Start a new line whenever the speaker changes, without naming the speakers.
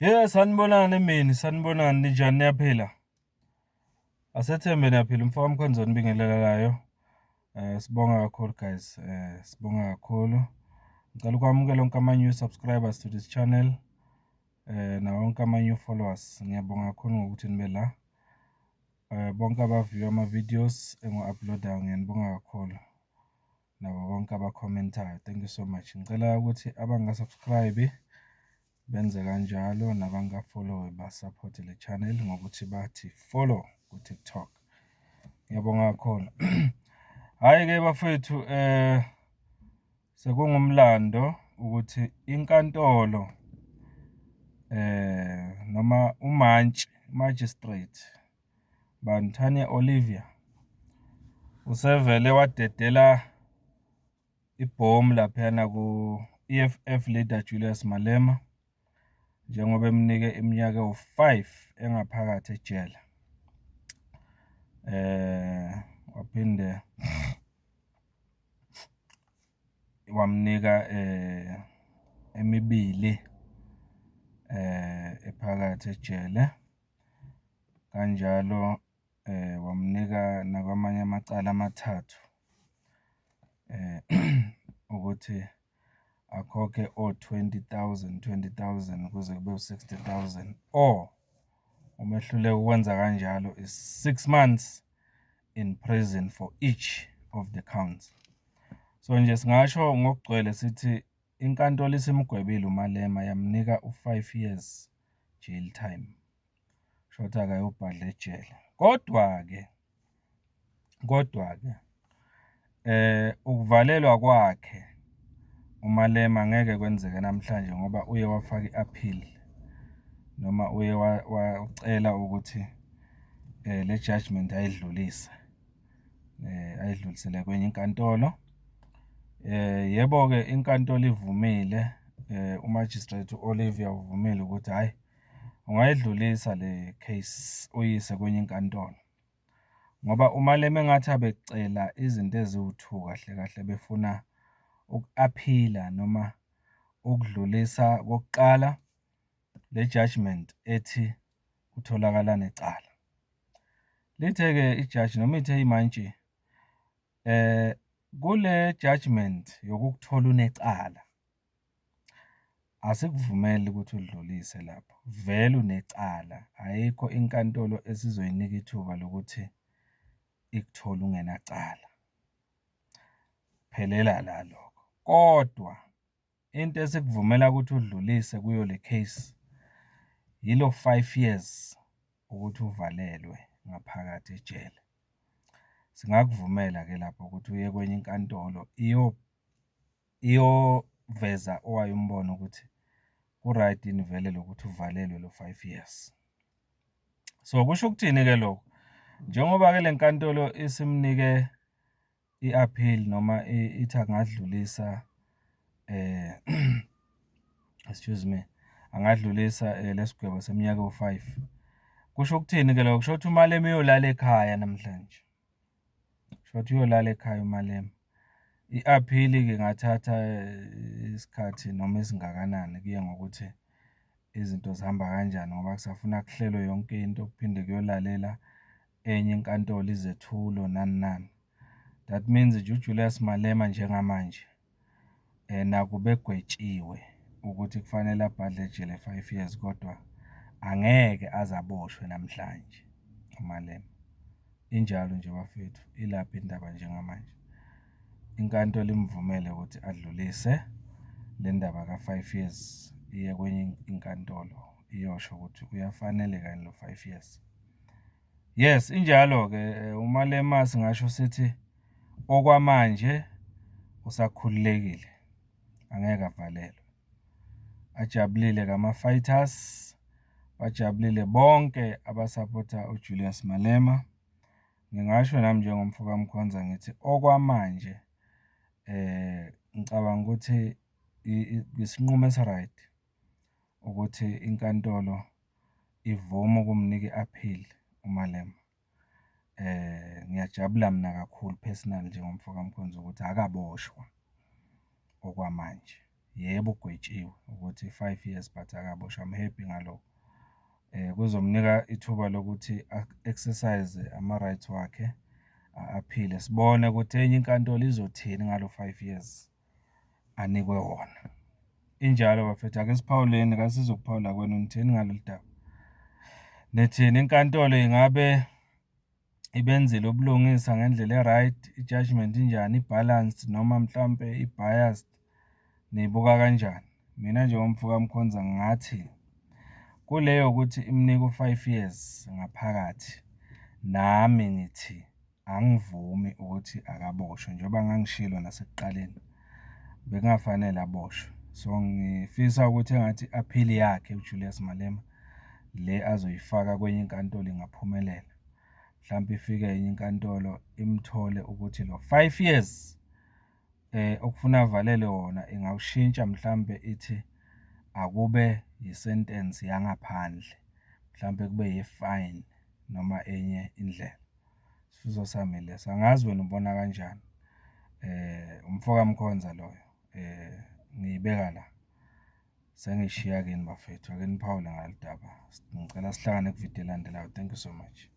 Ye, sanibonani emini, sanibonani, ninjani, niyaphila? Asethembe niyaphila, umfo kaMkhonza onibingelelayo. Sibonga kakhulu guys, sibonga kakhulu. Ngicela ukwamukela wonke ama-new subscribers to this channel, nawo wonke ama-new followers. Ngiyabonga kakhulu ngokuthi nibe la. Bonke aba-view-a ama-videos engiwa-upload-ayo, ngiyanibonga kakhulu. Nabo bonke abakhomentayo, thank you so much. Ngicela ukuthi abanga-subscribe benze kanjalo, nabanga-follow-i ba-support-e le channel ngokuthi bathi follow ku-TikTok. Ngiyabonga kakhulu. Hhayi-ke bafowethu, sekungumlando ukuthi inkantolo noma umantshi, magistrate, Tanya Olivier, usevele wadedela ibhomu laphayana ku-E_F_F leader Julius Malema, njengoba emnike iminyaka ewu-5 engaphakathi ejele. Waphinde wamnika emibili ephakathi ejele, kanjalo wamnika nakwamanye amacala amathathu ukuthi akhokhe o-20,000, 20,000 kuze kube u-60,000 or uma ehluleka ukwenza kanjalo is 6 months in prison for each of the counts. So nje singasho ngokugcwele sithi inkantolo isimgwebile uMalema, yamnika u-5 years jail time, kusho akayobhadla ejele. Kodwa-ke, kodwa-ke ukuvalelwa kwakhe uMalema angeke kwenzeke namhlanje ngoba uye wafaka i-appeal noma uye wacela ukuthi le judgment ayidlulise, ayidlulisele kwenye inkantolo. Yebo-ke, inkantolo ivumile, u-Magistrate u-Olivier uvumile ukuthi hhayi, ungayidlulisa le case uyise kwenye inkantolo. Ngoba uMalema engathi abecela izinto eziwu-two kahle kahle, befuna uku-appeal-a noma ukudlulisa okokuqala, le judgment ethi utholakala necala. Lithe-ke ijaji noma ithe imantshi kule judgment yokukuthola unecala, asikuvumeli ukuthi udlulise lapho, vele unecala, ayikho inkantolo esizoyinika ithuba lokuthi ikuthole ungenacala, phelela la lokho. Kodwa into esikuvumela ukuthi udlulise kuyo le case, yilo 5 years ukuthi uvalelwe ngaphakathi ejele. Singakuvumela-ke lapho ukuthi uye kwenye inkantolo iyoveza owayo umbono ukuthi ku-right yini vele lokuthi uvalelwe lo 5 years. So, kusho ukuthini-ke lokho? Njengoba-ke le nkantolo isimnike i-appeal noma ithi angadlulisa, excuse me, angadlulisa lesi sigwebo seminyaka ewu-5. Kusho ukuthini-ke lokho? Kusho ukuthi uMalema uyolala ekhaya namhlanje, kusho ukuthi uyolala ekhaya uMalema. I-appeal-ke ingathatha isikhathi noma esingakanani, kuye ngokuthi izinto zihamba kanjani ngoba kusafuna kuhlelwe yonke into, kuphinde kuyolalela enye inkantolo izethulo, nani nani. That means nje uJulius Malema njengamanje nakuba egwetshiwe ukuthi kufanele abhadle ejele 5 years, kodwa angeke aze aboshwe namhlanje uMalema. Injalo nje bafethu, ilapho indaba njengamanje. Inkantolo imvumele ukuthi adlulise le ndaba ka-5 years iye kwenye inkantolo, iyosho ukuthi uyafaneleka yini lo 5 years. Yes, injalo-ke, uMalema singasho sithi okwamanje usakhululekile, angeke avalelwe. Ajabulile-ke ama-fighters, bajabulile bonke abasaphotha uJulius Malema. Ngingasho nami njengomfo kaMkhonza ngithi okwamanje ngicabanga ukuthi isinqumo esi-right ukuthi inkantolo ivume ukumnika i-appeal uMalema. Ngiyajabula mina kakhulu personally njengomfo kaMkhonza ukuthi akaboshwa okwamanje. Yebo, ugwetshiwe ukuthi i-five years but akaboshwa, I'm happy ngalokho. Kuzomnika ithuba lokuthi a-exercise-e ama-rights wakhe, a-aphile. Sibone ukuthi enye inkantolo izothini ngalo five years anikwe wona. Injalo bafethu, ake siphawuleni, ake sizwe ukuphawula kwenu, nithini ngalolu daba? Nithini inkantolo ingabe ibenzile ubulungisa ngendlela e-right, i-judgement injani, i-balanced noma mhlampe i-biased, niyibuka kanjani? Mina njengomfo kaMkhonza ngingathi kule yokuthi imnike u-five years ngaphakathi, nami ngithi angivumi ukuthi akaboshwe njengoba ngangishilo nasekuqaleni, bekungafanele aboshwe. So, ngifisa ukuthi engathi i-aphili yakhe uJulius Malema le azoyifaka kwenye inkantolo ingaphumelela. Mhlampe ifike enye inkantolo imthole ukuthi lo five years okufuna avalelwe wona ingawushintsha mhlampe ithi akube yisentensi yangaphandle, mhlampe kube eye-fine noma enye indlela. Isifiso sami leso, angazi wena ubona kanjani? Umfoka Mkhonza loyo, ngiyibeka la. Sengiyishiya kini bafethu, ake niphawule ngalolu daba. Ngicela sihlangane kwividiyo elandelayo. Thank you so much.